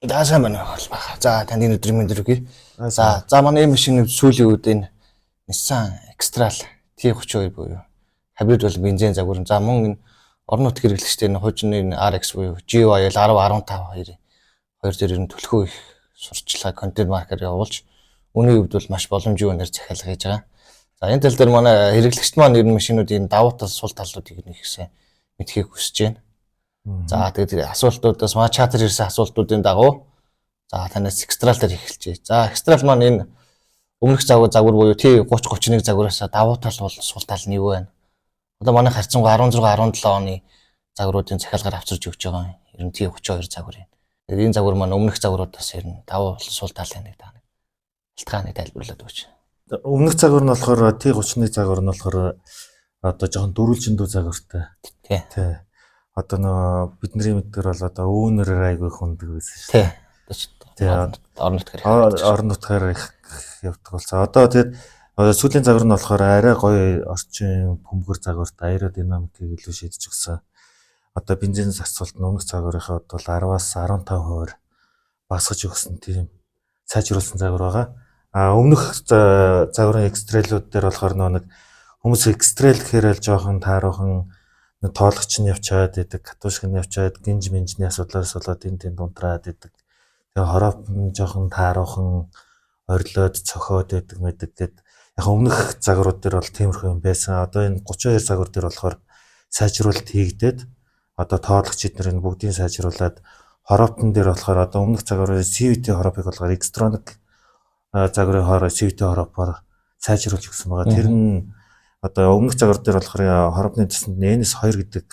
За, сайн байна уу? За, танд энэ өдрийн мэнд хүргэе. За, манай машины сүүлийн үед энэ Nissan X-Trail T32 буюу хибрид бол бензин загвар. За, мөн энэ орон нутг хэрэглэгчдийн энэ хуучин энэ RX буюу GYL 10 15 хоёр дээр ер нь түлхүү их сурталчилгаа, контент маркер явуулж, үнийн хувьд бол маш боломжтой үнээр захиалга хийж байгаа. За, энэ тал дээр манай хэрэглэгчд маань ер нь машинуудын давуу тал, сул талуудыг нэг их сайн мэдэхийг хүсэж байна. За, тэгээд асуултуудаас, манай чатар ирсэн асуултуудын дагуу, за, танаас X-Trail дээр эхэлжээ. За, X-Trail маань энэ өмнөх загвар буюу T30 31 загвараас давуу тал бол сул тал нь юу вэ? Одоо манай харьцангуй 16 17 оны загваруудын захиалгаар авчирж өгч байгаа. Ер нь T32 загвар юм. Тэгээд энэ загвар маань өмнөх загваруудаас ер нь давуу болон сул талын нэг таа нэг алтгааныг тайлбарлаад өгч. Өмнөх загвар нь болохоор T31 загвар нь болохоор одоо жоохон дөрвөлжиндүү загвартай. Тий. Тий. Одоо нөө бидний мэддгээр бол одоо үүнэр айгүй хүндэг байсан шүү. Тий. Тий. Орон нутгаар. Орон нутгаар их явдаг болсон. Одоо тэгээд одоо сүүлийн загвар нь болохоор арай гоё орчин бөмбөгөр загвартай, аэродинамикийг илүү шийдэж өгсөн. Одоо бензин зарцуулалт нь өмнөх загварынхаа бол 10-аас 15%-аар багасгаж өгсөн, тийм сайжруулсан загвар байгаа. А өмнөх загварын X-Trail-ууд дээр болохоор нөө нэг хүмүүс X-Trail гэхээр л жоохон тааруухан тоологч нь явчаад идэг, катушк нь явчаад, гинж минжний асуудлаас болоод энэ тэнд унтраад идэг. Тэгээ хороп нь жоохон тааруухан орилоод цохиод идэг мэдэг гэд яг өмнөх загварууд дээр бол тиймэрхүү юм байсан. Одоо энэ 32 загвар дээр болохоор сайжруулалт хийгдээд, одоо тоологч эднэр энэ бүгдийг сайжруулад, хороптон дээр болохоор одоо өмнөх загварын CVT хоропыг болохоор Xtronic загварын хороо CVT хоропоор сайжруулж өгсөн байгаа. Тэр нь одоо өмнөх загвар дээр болохоор хоропны тосонд NS2 гэдэг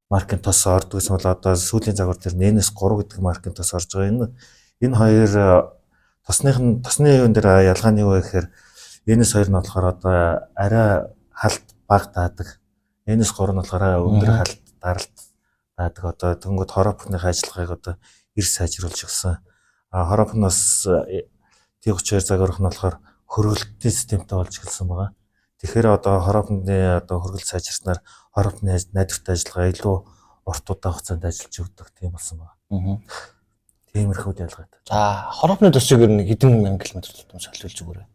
маркийн тос ордог гэсэн бол одоо сүүлийн загвар дээр NS3 гэдэг маркийн тос орж байгаа. Энэ хоёр тосных нь тосны юун дээр ялгаа нь юу вэ гэхээр NS2 нь болохоор одоо арай халт бага даадаг. NS3 нь болохоор өндөр халт даралт даадаг. Одоо тэнгүүд хоропны ажиллагааг одоо эрс сайжруулж өгсөн. А хороп нь бас T32 загварх нь болохоор хөргөлтийн системтэй болж эхэлсэн байгаа. Тэгэхээр одоо хоропны одоо хөргөлт сайжирснаар хоропны найдвартай ажиллагаа илүү урт удаан хугацаанд ажиллаж өгдөг тийм болсон байна. Тиймэрхүү ялгаатай. За, хоропны тосыг ер нь хэдэн мянган километр тутам солиулж зүгээр вэ?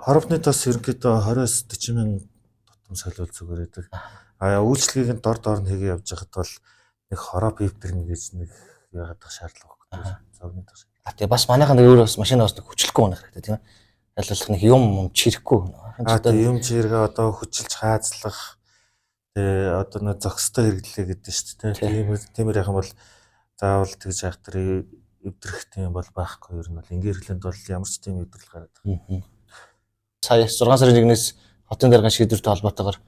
Хоропны тос ерөнхийдөө 20-с 40 мянган тутам солиул зүгээр байдаг. А үйлчлэгийг нь дор дор нь хийгээ явж байхад бол нэг хороп эвдэрнэ гэж нэг яагаад шаардлага байхгүй. Зовны тос. А тэгээ бас манайхан нэг өөрөө бас машин бас нэг хүчлэхгүй унах хэрэгтэй, тийм ээ. Ялуулах нэг юм юм чирэхгүй. А тэгээ юм чиргээ одоо хүчилж хаазлах, тэгээ одоо нэг зохистой хэрэглээ гэдэг шүү дээ. Тиймэр яхан бол заавал тэгж яах тэр эвдрэх тийм бол байхгүй, ер нь бол ингээр хэрэглэнд бол ямар ч тийм эвдрэл гараад байгаа. Сая 6 сарын 1-ээс хотын даргын шийдвэртэй холбоотойгоор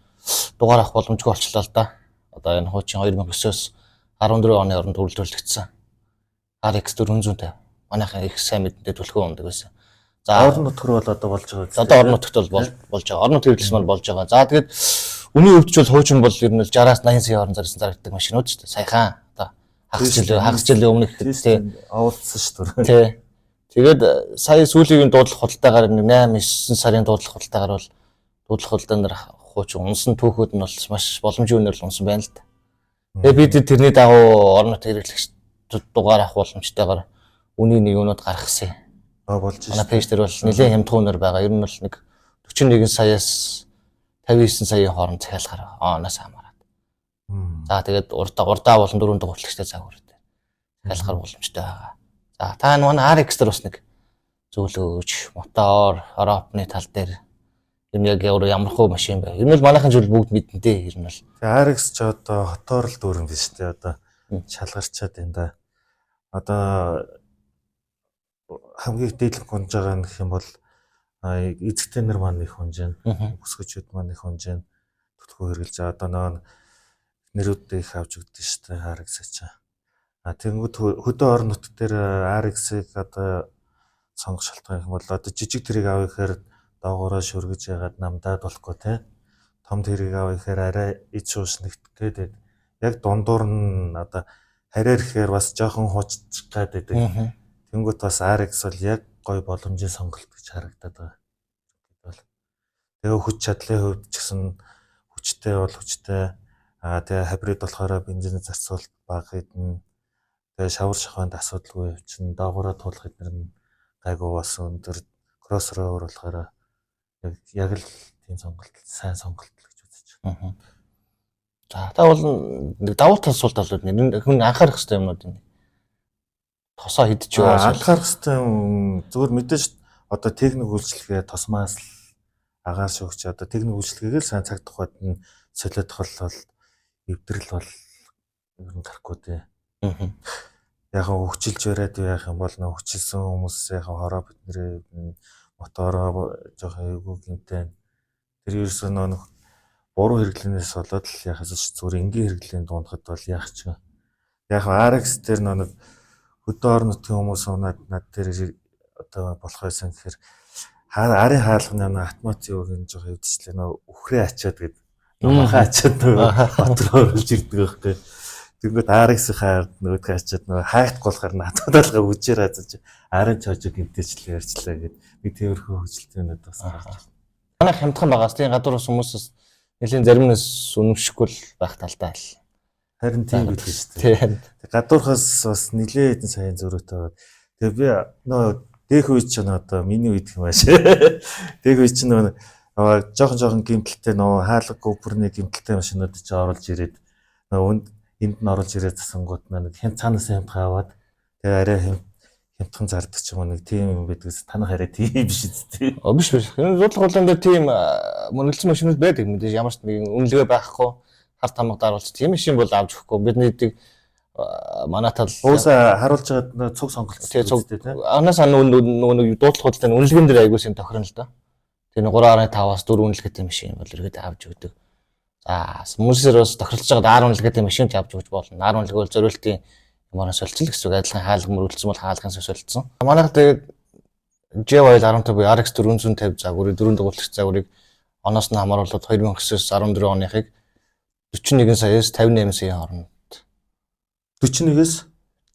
дугаар авах боломжгүй болчлоо л да. Одоо энэ хуучин 2009-оос 14 оны оронд үйлдвэрлэгдсэн RX 450. Манайхан их сайн мэдэнтэй түлхүү ундаг байсан. За, орон нутгаар бол одоо болж байгаа. Одоо орон нутагт бол болж байгаа. Орон нутгийн хэрэглэгч маань болж байгаа. За, тэгээд үнийн хувьд ч бол хуучин бол ер нь бол 60-аас 80 сая орон зарсан зарагддаг машинууд шүү дээ. Саяхан одоо хагас жилийн өмнө гэхэд, тий. Оволцсон шүү дээ. Тий. Тэгээд сая сүүлийн дуудлага худалдаагаар нэг 8 9 сарын дуудлага худалдаагаар бол дуудлага худалдаан дээр хуучин унсан түүхүүд нь бол маш боломжийн үнээр л унсан байна л да. Тэгээд бид тэрний дагуу орон нутгийн хэрэглэгч дугаар авах боломжтойгоор үнийн нэг юунууд гаргасан. А, болж Манай шүү. page дээр бол нэлээд хямдхан үнээр байгаа. Ер нь бол нэг 41 саяас 59 саяын хооронд захиалгаар оноос хамаарат. За, тэгээд урдаа урдаа болон дөрөв дахь хүртэлхтэй загвар дээр захиалгаар боломжтой байгаа. За, та энэ манай RX дээр бас нэг зөвлөгөө өгч, мотор, хоропны тал дээр ер нь яг ямар хуу машин бэ? Ер нь бол манайхан зүйл бүгд мэднэ дээ. Ер нь бол. Тэгээ RX ч одоо хотоор л дүүрэн биш үү, одоо шалгарчаад байна да. Одоо хамгийн дээдлэх унж байгаа нь гэх юм бол эзэгтэй нар маань их унж байна. Өсгөчүүд маань их унж байна. Түлхүү хэрэглэж байгаа. Одоо нөө нэрүүдээ их авч өгдөг шүү дээ RX чинь. А тэнгүүд хөдөө орон нутг дээр RX-ыг одоо сонгох шалтгаан юм бол одоо жижиг тэрийг авъя гэхээр доогоороо шүргэж яагаад намдаад болохгүй, те. Том тэрийг авъя гэхээр арай ид шууш нэгтгэх гээд яг дундуур нь одоо хараар ихээр бас жоохон хууччих гээд байдаг. Тэнгүүт бас RX бол яг гоё боломжийн сонголт гэж харагдаад байгаа. Бол тэгээ хүч чадлын хувьд ч гэсэн хүчтэй бол хүчтэй. Аа, тэгээ хибрид болохоор бензиний зарцуулалт бага хэдэн. Тэгээ шавар шахаанд асуудалгүй явчихна. Доогоороо туулах эднэр нь гайгүй болсон. Өндөр crossover болохоор яг л тийм сонголт, сайн сонголт л гэж үзэж байна. За та бол нэг давуу тал сул талууд нэр хүн анхаарах хэрэгтэй юмнууд энэ. Тосоо идэж яваа. Анхаарах хэрэгтэй юм зүгээр мэдээж одоо техник үйлчилгээ тосмаас л агаар шүүгч одоо техник үйлчилгээг л сайн цаг тухайд нь солиодох бол эвдрэл бол ер нь гарахгүй дээ. Яг хөгжилж бариад байх юм бол нөх хөгжилсөн хүмүүс яг хороо бидний мотороо жоохон эвгүй гинтэй. Тэр ерөөсөө нөх буруу хэрэглэнээс болоод л яхаас ч зүгээр энгийн хэрэглээнд дундахад бол яах ч юм. Яг RX дээр нэг хөдөө орон нутгийн хүмүүс унаад над дээр одоо болох байсан гэхээр арын хаалганы нэг автомат юуг нь жоохон эвдчихлээ, нөө үхрээ ачаад гээд намхаа ачаад нөгөө мотор оруулж ирдэг байхгүй. Тэнгүүд RX-ийн ард нөгөөдгөө ачаад нөгөө хайгт болохоор надад л үжээр азаж арын чожиг гинтэйчлээ ярьчлаа гэд нэг тиймэрхүү хөгжилтөнүүд бас гарч байна. Манай хямдхан байгаас тийм гадуур ус хүмүүсээс нэлийн зарим нэс үнэмшихгүй л байх талдаа л. Харин тийм байдаг шүү дээ. Гадуурхаас бас нэлээд хэдэн саяын зөрүүтэй байгаад. Тэгээ би нөө дэх үе чинь одоо миний үед юм ааш. Дэх үе чинь нөгөө жоохон гимтэлтэй нөгөө хаалга гүпрний гимтэлтэй машинууд чи оруулж ирээд нөгөө энд нь оруулж ирээд засангууд нэг хямд цаанаас хямдхан аваад тэгээ арай хямдхан зардаг ч юм уу нэг тийм юм байдгаас танах арай тийм биш үстэй. Биш биш. Энэ зуудлах хулан дээр тийм мөрөлдсөн машинууд байдаг. Мэдээж ямар ч нэг үнэлгээ байхгүй хар тамга даруулж тийм машин бол авч өгөхгүй. Бидний нэг манай тал уусаа харуулж байгаад цуг сонголт тий цуг анаас нөгөө нэг дуудлах худалдааны үнэлгээн дээр айгуусын тохирно л доо. Тэр 3.5-аас 4 үнэлгээтэй машин бол ерөөдөө авч өгдөг. За хүмүүсээр бас тохиролцож байгаад 10 үнэлгээтэй машин ч авч өгч болно. 10 үнэлгээ бол зориултын юмараа солилцол гэсэн үг. Адилхан хаалга мөрөлдсөн бол хаалгын солилцсон. Манайх тэгээд J-Oil 15 буюу RX 450 загварыг дөрөв дугуулагч загварыг оноос нь хамааруулаад 2009-өөс 14 оныхыг 41 саяас 58 саяын хооронд 41-ээс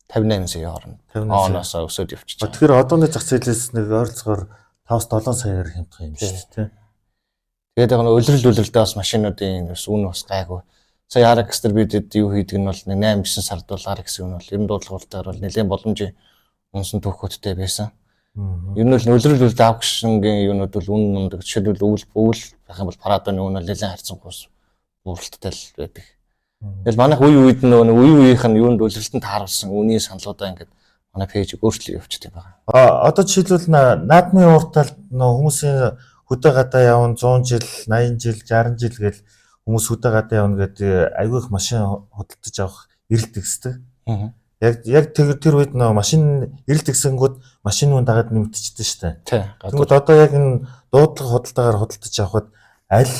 58 саяын хооронд 58 оноос өсөөд явчихжээ. Тэгэхээр одооны зах зээлээс нэг ойролцоогоор 5-7 саяар хямдхан юм шүү дээ. Тэгээд яг нь үлрэлдээ бас машинуудын бас үн бас гайгүй. Сая RX дээр бид юу хийдэг нь бол 8 9 сард бол RX үн бол ер нь дуудлагуудаар бол нэлээд боломжийн унсан түүхүүдтэй байсан. Ер нь бол үлрэл авкшнгийн юунууд бол үн ундаг. Жишээлбэл өвөл байх юм бол Paradon үн бол нэлээд харьцангуй бууралттай л байдаг. Тэгэл манайх үе үед нөгөө үе үеийнх нь юунд үлрэлтэнд тааруулсан үнийн саналуудаа ингээд манай пэйжийг өөрчлөж явчихдаг байгаа. Одоо жишээлбэл наадмын урд талд нөгөө хүмүүсийн хөдөө гадаа явна 100 жил, 80 жил, 60 жил гэл хүмүүс хөдөө гадаа явна гэдэг айгүй их машин худалдаж авах эрэлт ихсдэг. Яг тэр үед нөгөө машин эрэлт ихсэнгүүд машин үн дагаад нэмэгдчихдэг шүү дээ. Тэнгүүд одоо яг энэ дуудлага худалдаагаар худалдаж авахд аль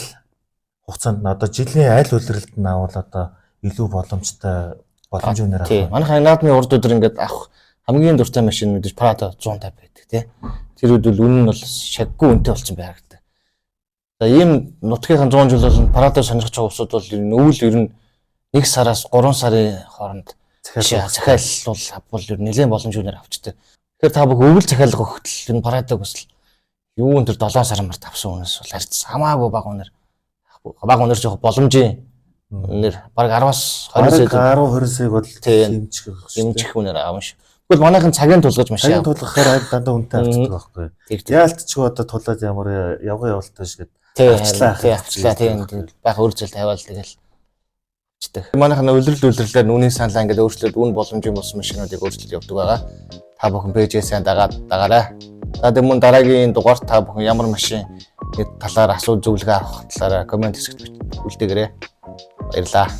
хугацаанд нь одоо жилийн аль улиралд нь авал одоо илүү боломжтой боломж үнээр авах. Тий. Манайх наадмын урд өдөр ингээд авах хамгийн дуртай машин мэдээж Prado 150 байдаг тий. Тэр үед бол үнэ нь бол шаггүй үнэтэй болсон байрагдаг. За ийм нутгийнхын 100 жил бол Prado сонирхож байгаа хүмүүсүүд бол ер нь өвөл ер нь 1 сараас 3 сарын хооронд захиалбал авбал ер нь нэлээд боломж үнээр авчдаг. Тэгэхээр та бүх өвөл захиалга өгөхтөл энэ Prado-г бас юу энэ төр 7 сар март авсан үнээс бол харьц хамаагүй бага үнээр бага үнээр жоох боломжийн үнээр бараг 10-аас 20 сая 10 20 саяг бол хэмжих үнээр авна шүү. Тэгвэл манайхан цагийн тулгаж машин цагийн тулгахаар аль дандаа үнэтэй авчдаг байхгүй. Яалтчгүй одоо тулаад ямар явган явуултаа шиг авчлаа тийм байх өөр зүйл тавиал тэгэл авчдаг. Манайхан үлрэлээр нүний саналаа ингээд өөрчлөөд үн боломжийн болсон машинуудыг өөрчлөлт явдаг байгаа. Та бүхэн пэйжээ сайн дагаарай. За тэг мөн дараагийн дугаарт та бүхэн ямар машин талаар асуу зөвлөгөө авах талаараа коммент хэсэгт үлдээгээрэй. Баярлалаа.